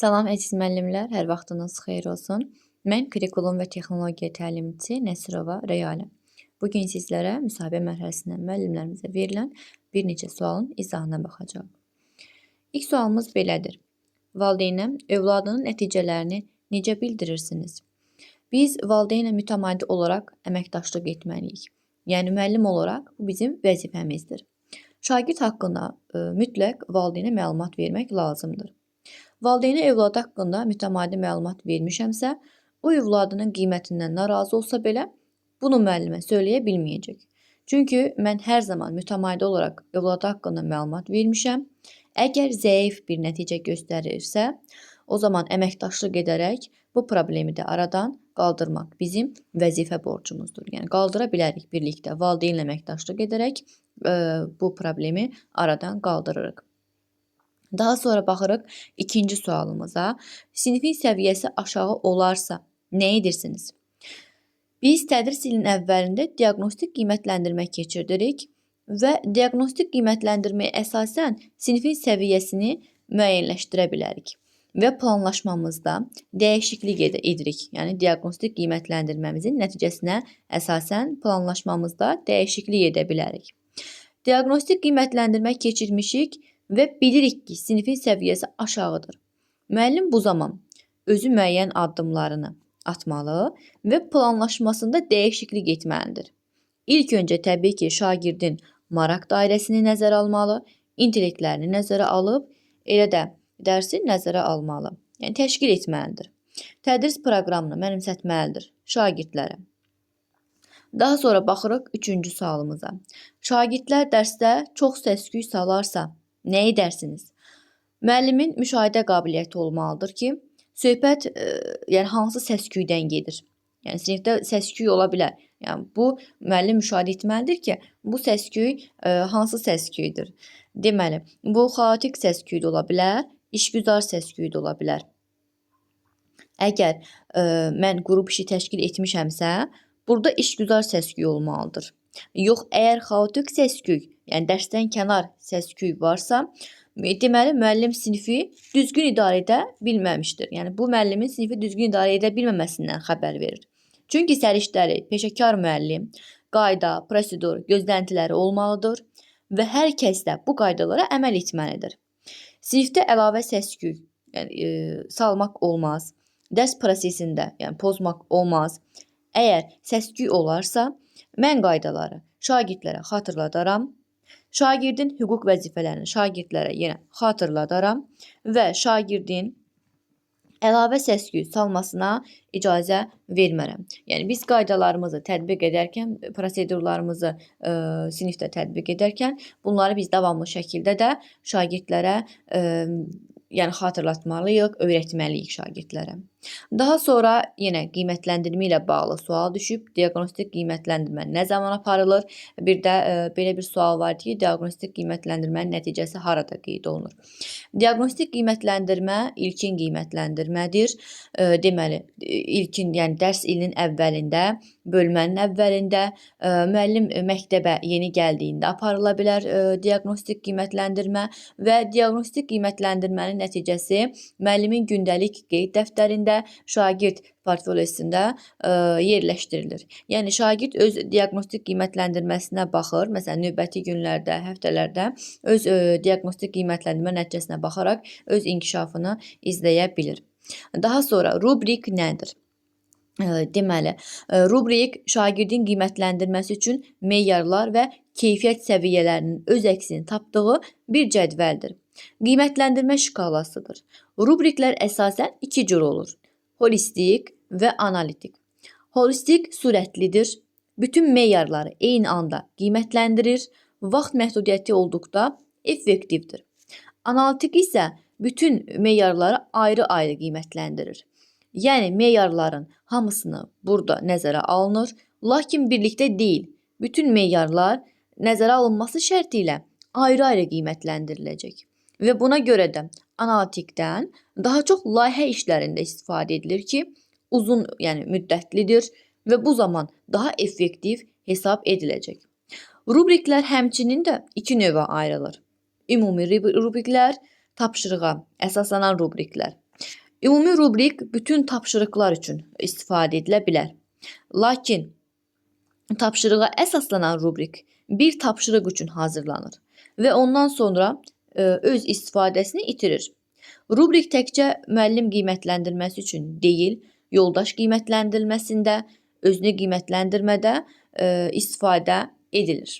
Salam əziz müəllimlər, hər vaxtınız xeyir olsun. Mən kurikulum və texnologiya təlimçisi Nəsirova Rəyalə. Bu gün sizlərə müsahibə mərhələsində müəllimlərimizə verilən bir neçə sualın izahına baxacağıq. İlk sualımız belədir. Valideynə övladının nəticələrini necə bildirirsiniz? Biz valideynlə mütəmadi olaraq əməkdaşlıq etməliyik. Yəni müəllim olaraq bu bizim vəzifəmizdir. Şagird haqqında mütləq valideynə məlumat vermək lazımdır. Valideynə övladı haqqında mütəmadi məlumat vermişəmsə, o övladının qiymətindən narazı olsa belə, bunu müəllimə söyləyə bilməyəcək. Çünki mən hər zaman mütəmadi olaraq övladı haqqında məlumat vermişəm. Əgər zəif bir nəticə göstərirsə, o zaman əməkdaşlıq edərək bu problemi də aradan qaldırmaq bizim vəzifə borcumuzdur. Yəni qaldıra bilərik birlikdə valideynlə əməkdaşlıq edərək bu problemi aradan qaldırırıq. Daha sonra baxırıq ikinci sualımıza. Sinifin səviyyəsi aşağı olarsa nə edirsiniz? Biz tədris ilinin əvvəlində diaqnostik qiymətləndirmə keçirdirik və diaqnostik qiymətləndirməyə əsasən sinifin səviyyəsini müəyyənləşdirə bilərik və planlaşmamızda dəyişiklik edirik. Yəni diaqnostik qiymətləndirməmizin nəticəsinə əsasən planlaşmamızda dəyişiklik edə bilərik. Diaqnostik qiymətləndirmə keçirmişik və bilirik ki, sinifin səviyyəsi aşağıdır. Müəllim bu zaman özü müəyyən addımlarını atmalı və planlaşmasında dəyişiklik etməlidir. İlk öncə təbii ki, şagirdin maraq dairəsini nəzərə almalı, intellektlərini nəzərə alıb, elə də dərsi nəzərə almalı. Yəni təşkil etməlidir. Tədris proqramını mənimsətməlidir şagirdlərə. Daha sonra baxırıq üçüncü sualımıza. Şagirdlər dərsdə çox səs-küy salarsa nə edərsiniz? Müəllimin müşahidə qabiliyyəti olmalıdır ki, söhbət yəni hansı səs-küydən gedir. Yəni sinifdə səs-küy ola bilər. Yəni bu müəllim müşahidə etməlidir ki, bu səs-küy hansı səs-küydür. Deməli, bu xaotik səs-küy də ola bilər, işgüzar səs-küy də ola bilər. Əgər mən qrup işi təşkil etmişəmsə, burada işgüzar səs-küy olmalıdır. Yox, əgər xaotik səs-küy, yəni dərsdən kənar səs-küy varsa, deməli müəllim sinifi düzgün idarə edə bilməmişdir. Yəni bu müəllimin sinifi düzgün idarə edə bilməməsindən xəbər verir. Çünki səriştəli, peşəkar müəllim qayda, prosedur, gözləntiləri olmalıdır və hər kəs də bu qaydalara əməl etməlidir. Sinifdə əlavə səs-küy, yəni salmaq olmaz. Dərs prosesində, yəni pozmaq olmaz. Əgər səs-küy olarsa, mən qaydaları şagirdlərə xatırladaram. Şagirdin hüquq vəzifələrini şagirdlərə yenə xatırladaram və şagirdin əlavə səs-küy salmasına icazə vermərəm. Yəni biz qaydalarımızı tətbiq edərkən, prosedurlarımızı sinifdə tətbiq edərkən bunları biz davamlı şəkildə də şagirdlərə yəni xatırlatmalıyıq, öyrətməliyik şagirdlərə. Daha sonra yenə qiymətləndirmə ilə bağlı sual düşüb. Diaqnostik qiymətləndirmə nə zaman aparılır? Bir də belə bir sual var ki, diaqnostik qiymətləndirmənin nəticəsi harada qeyd olunur? Diaqnostik qiymətləndirmə ilkin qiymətləndirmədir. Deməli, ilkin, yəni dərs ilinin əvvəlində, bölmənin əvvəlində, müəllim məktəbə yeni gəldiyində aparıla bilər diaqnostik qiymətləndirmə və diaqnostik qiymətləndirmənin nəticəsi müəllimin gündəlik qeyd dəftərində, şagird portfolyosunda yerləşdirilir. Yəni şagird öz diaqnostik qiymətləndirməsinə baxır. Məsələn, növbəti günlərdə, həftələrdə öz diaqnostik qiymətləndirmə nəticəsinə baxaraq öz inkişafını izləyə bilir. Daha sonra rubrik nədir? Deməli, rubrik şagirdin qiymətləndirməsi üçün meyarlar və keyfiyyət səviyyələrinin öz əksini tapdığı bir cədvəldir. Qiymətləndirmə şkalasıdır. Rubriklər əsasən iki cür olur. Holistik və analitik. Holistik sürətlidir. Bütün meyarları eyni anda qiymətləndirir. Vaxt məhdudiyyəti olduqda effektivdir. Analitik isə bütün meyarları ayrı-ayrı qiymətləndirir. Yəni meyarların hamısını burada nəzərə alınır, lakin birlikdə deyil. Bütün meyarlar nəzərə alınması şərti ilə ayrı-ayrı qiymətləndiriləcək. Və buna görə də analitikdən daha çox layihə işlərində istifadə edilir ki, uzun, yəni müddətlidir və bu zaman daha effektiv hesab ediləcək. Rubriklər həmçinin də iki növə ayrılır. Ümumi rubriklər, tapşırığa əsaslanan rubriklər. Ümumi rubrik bütün tapşırıqlar üçün istifadə edilə bilər. Lakin tapşırığa əsaslanan rubrik bir tapşırıq üçün hazırlanır və ondan sonra öz istifadəsini itirir. Rubrik təkcə müəllim qiymətləndirməsi üçün deyil, yoldaş qiymətləndirilməsində, özünü qiymətləndirmədə istifadə edilir.